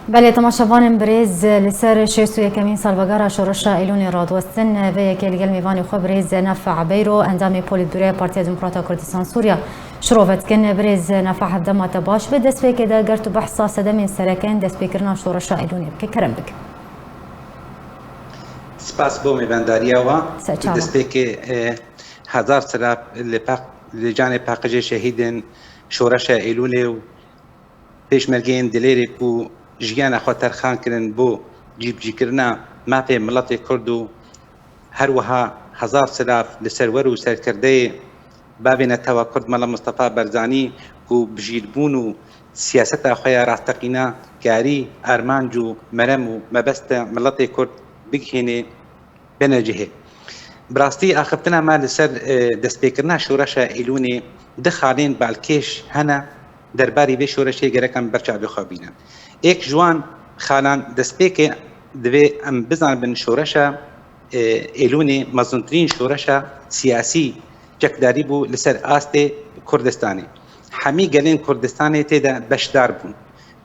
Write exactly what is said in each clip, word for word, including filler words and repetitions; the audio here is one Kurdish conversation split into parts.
Belê, temaşevanên birêz, li ser şêst û yekemîn salvegera Şoreşa Êlûnê radiwestin, vê yekê li gel mêvanê xwe birêz Nefeh Beyro, endamê Polîtbûroya Partiya Demokrata Kurdistan Sûriya, şirove dikin. Birêz Nefeh, dema te baş be. Destpêkê de ger tu behsa sedemên sereke yên destpêkirina Şoreşa Êlûnê bike, kerem bike. Spas bo mêvendariya we. Ser çava. Destpêkê, e, hezar silav li paq-, li canê paqijê şehîdên Şoreşa Êlûnê û pêşmergeyên Dilêrê ku jiyana xwe terxan kirin bo cîbicîkirina mafê miletê Kurd û her wiha hezar silav li serwer û serkirdeyê bavê netewa Kurd Mela Mistefa Barzanî ku bi jîrbûn û siyaseta xwe ya rasteqîna karî armanc û merem û mebesta miletê Kurd bigihînê bine cihê. Bi rastî axiftina me li ser, e, destpêkirina şoreşa Êlûnê du xalên balkêş hene, derbarî vê şoreşê gerek em ber çavê xwe bînin. Êk ji wan xalan destpêkê divê em bizanibin şoreşa, e, Êlûnê mezintirîn şoreşa siyasî çekdarî bû li ser astê Kurdistanê. Hemî gelên Kurdistanê tê de beşdar bûn.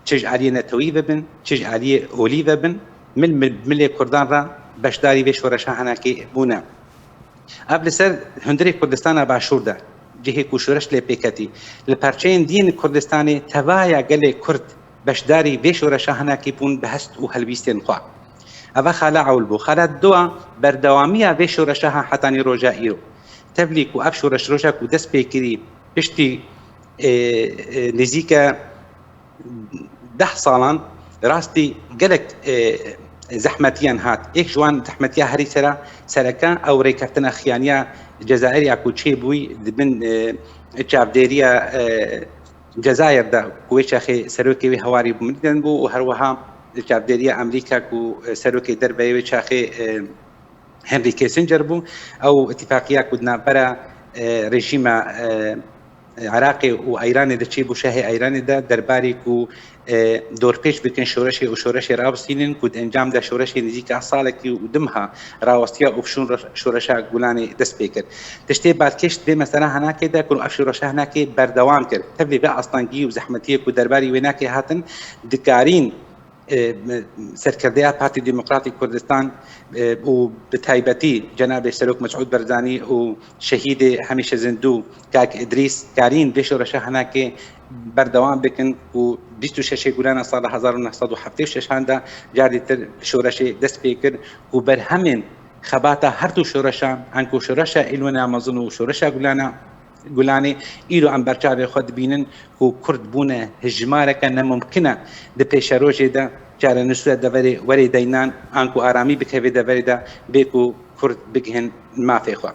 Çi ji aliyê netewî ve bin, çi ji aliyê olî ve bin, mil, mil, milê Kurdan re beşdarî vê şoreşa hinekê bûne. Ev li ser hundirê Kurdistana Başûr de, cihê ku şoreş lê pêketî, li parçeyên diyên Kurdistanê tevaya gelê Kurd beşdarî vê şoreşa hinekê bûn bi hest û helwîstên xwe. Eva xala ewil bû. Xala dua berdewamiya vê şoreşa ha hetanî roja îro. Tevlî ku ev şoreş roja ku dest pê kirî piştî, e, e, nêzîke deh salan rastî gelek, e, zehmetiyan hat. Êk ji wan zehmetiya herî sera, sereke ew rêkeftina xiyaniya Cezayir ya ku çêbûyî di bin, e, çavdêriya, e, Cezayir de ku wê çaxê serokê wê hewarî bû, Milîden bû û her wiha li çavdêriya Amerîka ku, e, serokê derveyê wê çaxê, e, Henry Kissinger bû. Ew îtîfaqiya ku di navbera, e, rejîma, e, Iraqê û Îranê de çêbû, şahê Îranê de derbarî ku, e, dorpêç bikin şoreşê û şoreşê rawestînin ku di encam de şoreşê nêzîka salekî û du meha rawestiya û bi şûn re-, şoreşa Gulanê dest pê kir. Tiştê balkêş di vê mesela hinakê de ku ev şoreşa hinakê berdewam kir. Tevlî vê astengî û zehmetiyê ku derbarî wê nakê hatin dikarîn e, serkerdeya Partî Demokratîk Kurdistan, e, û bi taybetî cenabê Serok Mesûd Barzanî û şehîdê hemîşe zindû Kak Îdrîs karîn vê şoreşa hinekê berdewam bikin û bîst û şeşê Gulana sala hezar û neh sed û heftê û şeşan de carî tir şoreşê dest pê kir û berhemên xebata her du şoreşan, anku şoreşa Îlwena Mezin û şoreşa Gulana Gulanê, îro em berçavê xwe dibînin ku Kurd bûne hejmareke nemumkin e di pêşerojê de çarenusî de verê, werê deynan, anku aramî bikeve deverê de bê ku Kurd bigihin mafê xwe.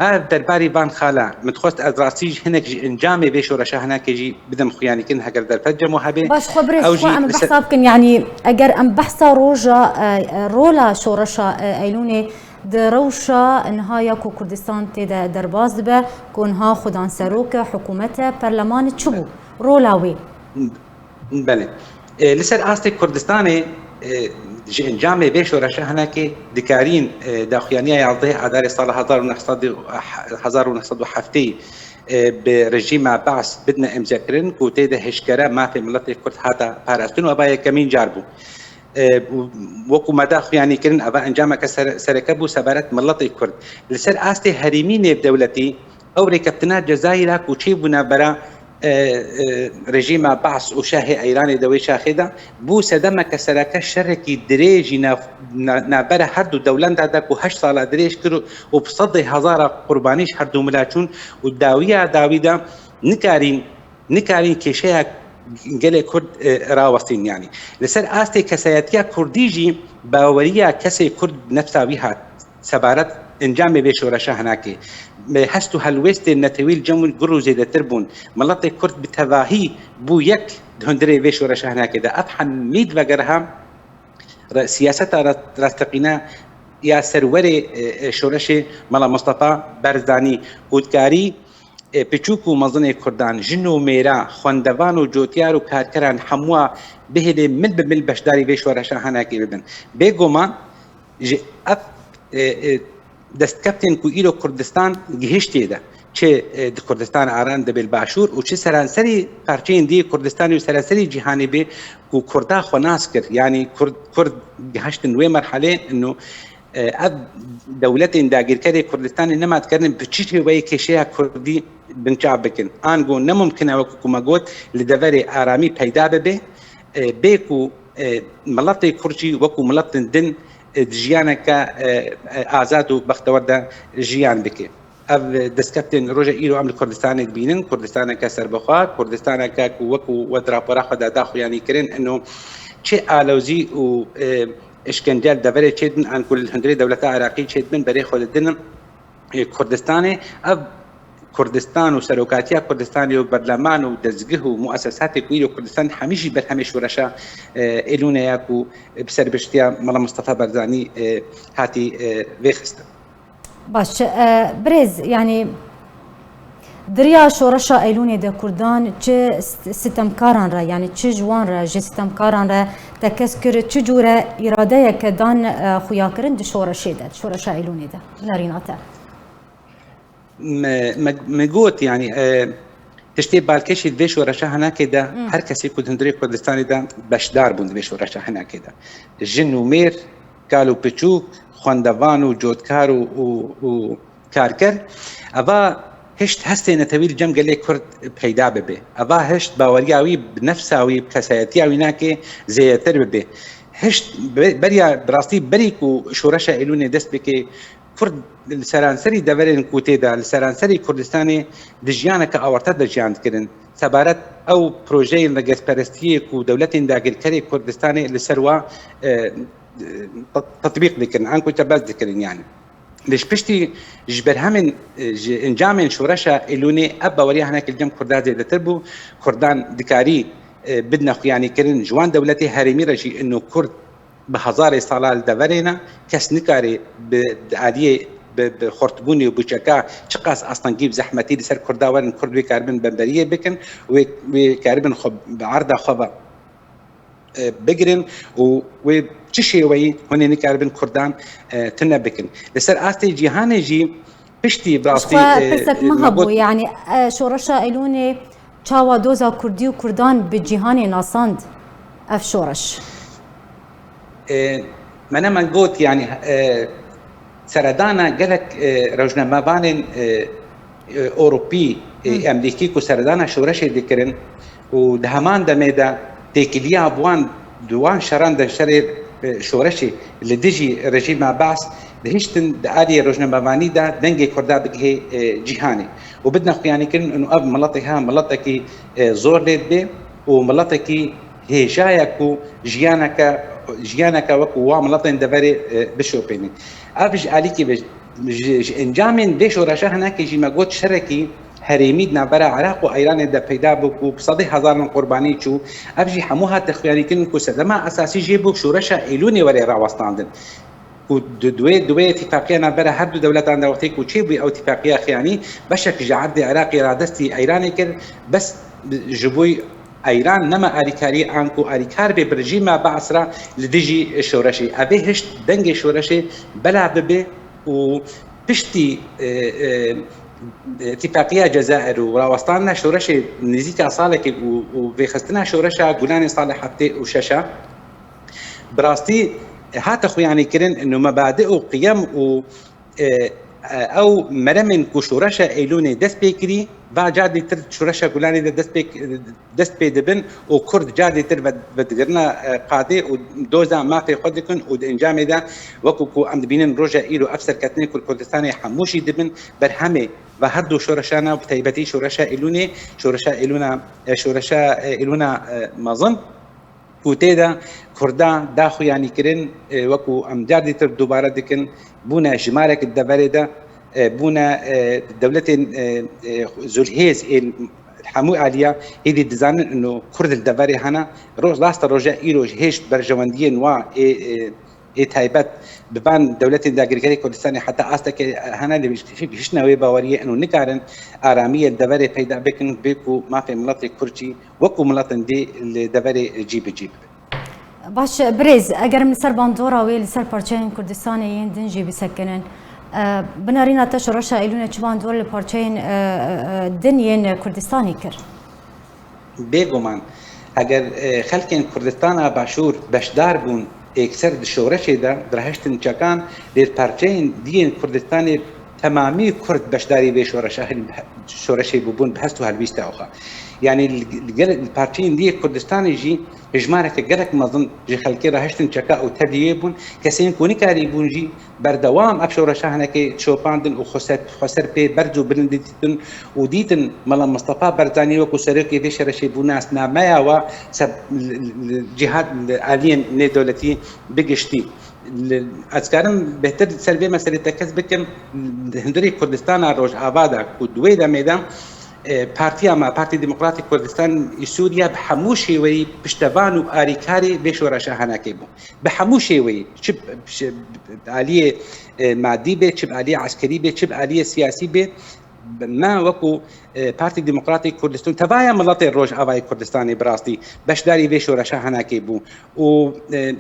Ev derbarî van xala, min dixwest ez rastî ji hinek ji encamê vê şoreşa hinekê jî bidim xuyanîkirin heger derfet cem hebe. Baş, xwe birêz, ew xwe jî em li ser behsa bikin, yanî eger em behsa roja, e, e, rola şoreşa, e, Eylûnê di rewşa niha ya ku Kurdistan tê de derbas dibe, ku niha xudan serok e, hikûmet e, perleman e, çi bû? Rola wê? Belê. E, li ser astê Kurdistanê, e, ji encamê vê şoreşa hinekê dikarîn, e, daxuyaniya yazdehê Adarê sala hezar û neh sed, hezar û neh sed û heftê, e, bi rejîma Baas bidine îmzekirin ku tê de hişkere mafê miletê Kurd hate parastin û eva yekemîn car bû. E, û wekî me da xuyanî kirin, eva encameke sere-, sereke bû sebaret miletê Kurd. Li ser astê herêmî nêvdewletî, ew rêkeftina Cezayîra ku çêbû navbera, e, e, rejîma Baas û şahê Îranê de wê çaxê de, bû sedemeke sereke şerekî dirêjî nav-, na-, navbera her du dewlenda de ku heşt sala dirêj kir û bi sedê hezara qurbanî ji her du mila çûn û dawiya dawî de nikarîn nikarîn kêşeya gelê Kurd, e, rawestîn. Yanî li ser astê kesayetiya Kurdî jî baweriya kesê Kurd bi nefsa wî hat sebaret encamê vê şoreşa hinakê. Bi hest û helwêstên netewî li cem wî gur û zêdetir bûn. Miletê Kurd bi tevahî bû yek di hundirê vê şoreşa hinakê de. Ev hemî divegeriha re-, siyaseta re-, rasteqîne ya serwerê, e, e, şoreşê Mela Mustafa Barzanî û dikarî e, piçûk û mezinê Kurdan, jin û mêra, xwendevan û cotyar û karkeran hemûa bihêlê mil bi mil beşdarî vê şoreşa hinekê bibin. Bêguman ji ev, e, e, destkeftên ku îro Kurdistan gihiştê de, çi, e, di Kurdistan aran dibê li Başûr û çi seranserî parçeyên dî Kurdistanê û seranserî cîhanê bê ku Kurda xwe nas kir. Yanî Kurd, Kurd gihiştin wê merhelê ino, e, ev dewletên dagîrkerê Kurdistanê nema dikarin bi çi şêweyê kêşeya Kurdî binçav bikin. Ango ne mumkin e wekî ku me got li deverê aramî peyda bibe, e, bê ku, e, miletê Kurd jî wekî miletên din, e, di jiyaneke, e, e, azad û bextewer de jiyan bike. Ev destkeftên roja îro em li Kurdistanê dibînin, Kurdistaneke serbixwe, Kurdistaneke ku wekî we di rapora xwe de da xuyanîkirin, ino çi alozî û, e, îşkence li deverê çêdibin, an ku li hundirê dewleta Iraqî çêdibin, berê xwe didin, e, Kurdistanê. Ev Kurdistan û serokatiya Kurdistanê û berleman û dezgeh û muesesatê ku îro Kurdistan hemî jî berhemê şoreşa, e, Êlûnê ye ku bi serpiştiya Mela Mustafa Barzanî, e, hatî, e, vêxistin. Baş, e, birêz, yanî di riya şoreşa Eylûnê de Kurdan çi st-, sitemkaran re, yanî çi ji wan re, ji sitemkaran re tekez kir, çi cûre îradeyeke dan, e, xuyakirin di şoreşê de, di şoreşa Eylûnê de, nerîna te? Me, me, me got, yanî, e, tiştê balkêşî di vê şoreşa hinekê de, Hmm. her kesê ku di hundirê Kurdistanê de beşdar bûn di vê şoreşa hinekê de. Jin û mêr, kal û piçûk, xwendevan û cotkar û, û, û karker. Eva hişt hestê netewî li cem gelê Kurd peyda bibe. Eva hişt baweriya wî bi nefsa wî, bi kesayetiya wî nake zêdetir bibe. Hişt be-, beriya, bi rastî berî ku şoreşa Êlûnê dest bike, Kurd li seranserî deverên ku tê de, li seranserî Kurdistanê di jiyaneke awarte de jiyan dikirin. Sebaret ew projeyên vegerperestiyê ku dewletên dagirkerê Kurdistanê li ser wa, e, e, tat-, tetbîq dikirin, anku tebez dikirin, yanî. Lê ji piştî ji berhemên, e, ji encamên şoreşa Êlûnê ev baweriya hinek li cem Kurdan zêdetir bû. Kurdan dikarî, e, bidine xuyanîkirin ji wan dewletê herêmî re jî, ino Kurd bi hezarê sala li deverê ne, kes nikare bi, di aliyê bi, bi xurtbûnê û bi çeka çiqas astengî bi zehmetî li ser Kurda werin, Kurd wê karibin bemberiyê bikin, wê, wê karibin xwe bi erda xwe ve, e, bigirin û wê çi şêweyî hûn ê nikaribin Kurdan, e, tune bikin. Li ser astê cîhanê jî piştî bi rastî, xwe e, pirsek me me hebû, got, yanî, e, şoreşa Eylûnê çawa doza Kurdî û Kurdan bi cîhanê nasand ev şoreş? E, me ne me got, yanî, e, seredana gelek, e, rojnamevanên, e, e, Ewropî, e, Hı. Amerîkî ku seredana şoreşê dikirin û di heman demê de têkiliya bi wan, di wan şeran de şerê, e, şoreşê li dijî rejîma Baas dihiştin di aliyê rojnamevanî de dengê Kurda bigihê, e, cîhanê û bidine xuyanîkirin û ev miletê ha miletekî, e, zor lê dibe û miletekî hêja ye ku jiyaneke, jiyaneke wekî wa miletên deverê, e, bişopêne. Ev ji alîkî ve ji, ji encamên vê şoreşa hinekê jî me got şerekî herêmî di navbera Iraq û Îranê de peyda bû ku bi sedê hezaran qurbanî çû. Ev jî hemû hate xuyanîkirin ku sedema esasî jê bû şoreşa Êlûnê were rawestandin. Ku di, di wê, di wê tîfaqiya navbera her du dewletan de wextê ku çêbû ew tîfaqiya xiyanî, beşek ji erdê Iraqê radestî Îranê kir, bes ji bo Îran nema alîkarî anku alîkar bê bi rejîma Baas re li dijî şoreşê. Ev ê hişt dengê şoreşê belav bibe û piştî, e, e, e, tîfaqiya Cezayir û rawestandina şoreşê nêzîka salekê û, û vêxistina şoreşa Gulanê salê heftê û şeş a, bi rastî hate xuyanîkirin û mebadi û qiyem û, e, e, ew meremên ku şoreşa Eylûnê dest pê kirî, va cardî tir şoreşa Gulanê de dest pê, dest pê dibin û Kurd cardî tir ve-, vedigirina, e, qadê û doza mafê xwe dikin û di encamê de wekû ku em dibînin roja îro ev serketinê ku li Kurdistanê hemû jî dibin berhemê ve her du şoreşana, bi taybetî şoreşa Eylûnê, şoreşa Eylûna, e, şoreşa, e, Eylûna, e, mezin. Ku tê de Kurda da xuyanîkirin, e, wekû em cardî tir dubare dikin, bûne jimarek di deverê de, e, bûne, e, dewletên, e, e, zulhêz ên hemû aliya hêdî dizanin ino Kurd li deverê hene. Roj, raste roje îro ji hêj berjewendiyên wa ê, e, ê taybet bi van dewletên dagirkerê Kurdistanê heta astekê hene, lê hiştine wê baweriyê ino nikarin aramiyê li deverê peyda bikin, bê ku mafê miletê Kurd jî wekû miletên dî li deverê cî bi cî bibe. Baş, birêz, eger em li ser bandora wê li ser parçeyên Kurdistanê yên din jî bisekinin, Binarîna te şoreşa Êlûnê çi bandor li parçeyên, e, e, din yên Kurdistanê kir? Bêguman, eger, e, xelkên Kurdistana Başûr beşdar bûn êkser di şoreşê de, direhiştin çekan, lê parçeyên diyên Kurdistanê temamî Kurd beşdarî vê şoreşa, şoreşê bûbûn bi hest û helwîsta xwe. Yanî li, li gel-, li parçeyên diyê Kurdistanê jî hejmareke gelek mezin ji xelkê rahiştin çeka û tevlî wê bûn. Kesên ku nikarîbûn jî berdewam ev şoreşa hinekê şopandin û xweser, xweser pê berz û bilind dîtin û dîtin Mela Mistefa Barzanî wekû serokê vê şoreşê bû nasnameya wa se-, li, li, li cîhat, li aliyên nêdewletî bi giştî. Li, ez karim bêhtir ser vê meselê tekez bikim, li hundirê Kurdistana Rojava de ku di wê demê de, e, partiya me, Partî Demokratîk Kurdistan ê Sûriye bi hemû şêweyî piştevan û arîkarê vê şoreşa hinekê bû. Bi hemû şêweyî, çi, çi aliyê, e, madî bê, çi bi aliyê eskerî bê, çi bi aliyê siyasî bê, me wekû, e, Partî Demokratîk Kurdistan, tevaya miletê Rojavayê Kurdistanê bi rastî beşdarî vê şoreşa hinekê bû û, e,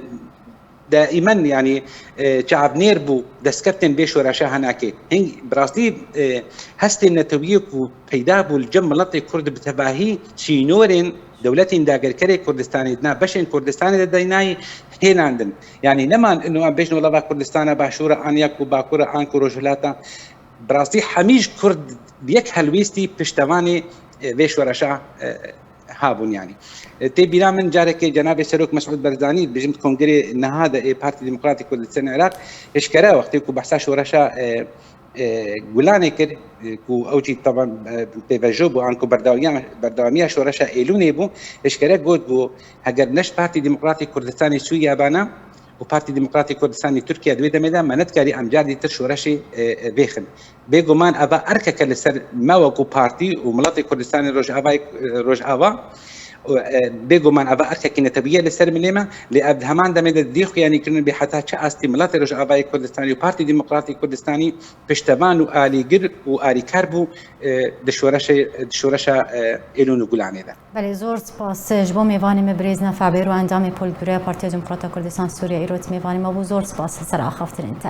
daîmen, yanî, e, çavnêr bû destkeftên vê şoreşa hinekê. Hing, bi rastî, e, hestê netewiyê ku peyda bû li cem miletê Kurd bi tevahî sînorên dewletên dagirkerê Kurdistanê di nav beşên Kurdistanê de daynayî hêlandin. Yanî neman ino em bêjin wela va Kurdistana Başûr e, an ya ku Bakur e, an ku Rojhilat e. Bi rastî hemî ji Kurd bi yek helwêstî piştevanê, e, vê şoreşa, e, habûn yanî. E, tê bîra min carekê cenabê Serok Mesûd Barzanî, dibêjim di kongrê niha de ê Partî Demokratîk Kurdistanê Iraq, eşkere wextê ku behsa şoreşa, e, e, Gulanê kir, e, ku ew jî teban, e, pêvejo bû, an ku berdewamiya, berdewamiya şoreşa Êlûnê bû, eşkere got bû, heger ne ji Partî Demokratîk Kurdistanê Sûriye bana û Partî Demokratîk Kurdistanê Tirkiye di wê demê de me nedikarî em car dîtir şoreşê, e, e, vêxin. Bêguman eva erkeke li ser me wekû partî û miletê Kurdistanê Rojavayê, e, Rojava, û, e, bêguman eva erkekî netewî ye li ser milê me, lê ev di heman demê de didî xuyanîkirin bê heta çi astî miletê Rojavayê Kurdistanê û Partî Demokratîk Kurdistanî piştevan û alîgir û alîkar bû, e, di şoreşê, di şoreşa, e, Êlûn û Gulanê de. Belê, zor spas ji bo mêvanê me birêz Nef Ebêro, endamê Politbüroya Partiya Demokrata Kurdistan Sûriye, îro di mêvanê me bû. Zor spas li ser axaftinên te.